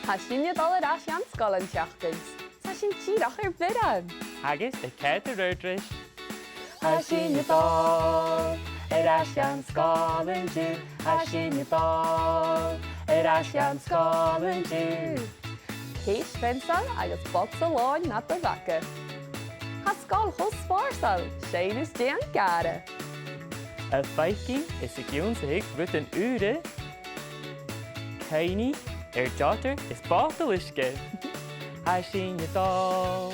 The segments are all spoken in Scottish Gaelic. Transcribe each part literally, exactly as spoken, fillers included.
Tha sinn a' dol air ais dhan sgoil an t-seachdain. Tha sinn dìreach air bhioran. Agus a' coimhead air adhart ris. Tha sinn a' dol air ais dhan sgoil an-diugh. Tha sinn a' dol air ais dhan sgoil an-diugh. Ceist pheansail agus bogsa lòin nad bhaga. Tha sgoil cho spòrsail, seinn is dèan gàire. A' faicinn is ag ionnsachadh rudan ùra. Cuimhnich air diotar is botal uisge. Tha sinn a' dol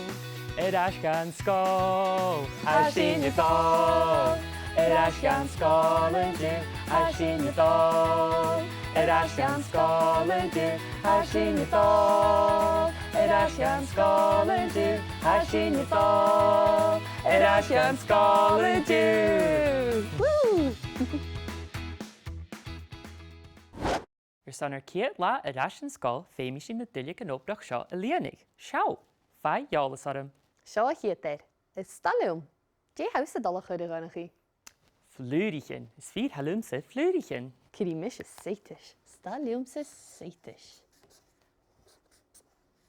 air ais dhan sgoil. Tha sinn a' dol air ais dhan sgoil an-diugh. Tha sinn a' dol air ais dhan sgoil an-diugh. Tha sinn a' dol air ais dhan sgoil an-diugh. Tha sinn a' dol air ais dhan sgoil an-diugh. Woo! Airson ar ceud latha air ais dhan sgoil, feumaidh sinn na duilleagan obrach seo a lìonadh. Seall, faigh eòlas orm. Seo a' chiad fhear. Is toil leam. Dè tha thusa a' dol a chur a dh'fhonn a-chaoidh? Flùraichean. Is fìor thoil leamsa flùraichean. Cuiridh mise suiteis. Is toil leamsa suiteis.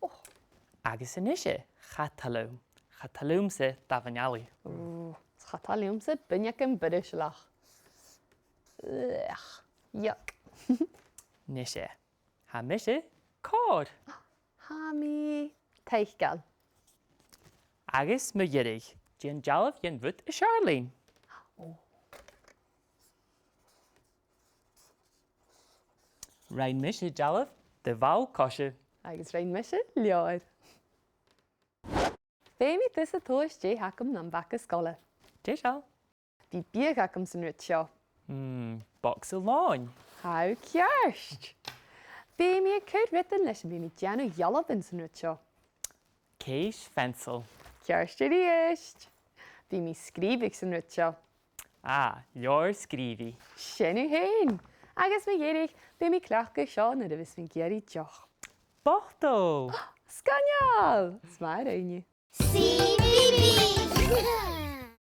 Oh. Agus a-nise, cha toil leam. Cha toil leamsa damhan-allaidh. Ooh, cha toil leamsa buinneagan birisealach. Ugh, yuck. A-nise, tha mise còir. Tha mi teicheadh. Agus mu dheireadh, dèan dealbh dhen rud as fheàrr leinn. Oh. Rinn mise dealbh de bhall-coise. Agus rinn mise leabhar. Feumaidh tusa tomhas dè th' agam nam bhaga-sgoile. Dè seo? Bidh biadh agam san rud seo. Mm, bogsa lòin. Tha thu ceart. Bidh mi a' cur rudan leis am bi mi a' dèanamh dhealbhan san rud seo. Ceist pheansail. Ceart a-rithist. Bidh mi a' sgrìobhadh san rud seo. Ah, leabhar-sgrìobhaidh. Sin thu fhèin. Agus mu dheireadh, bidh mi a' cleachdadh seo nuair a bhios mi ag iarraidh deoch. Botal! Sgoinneil! 'S math a rinn thu. C B B.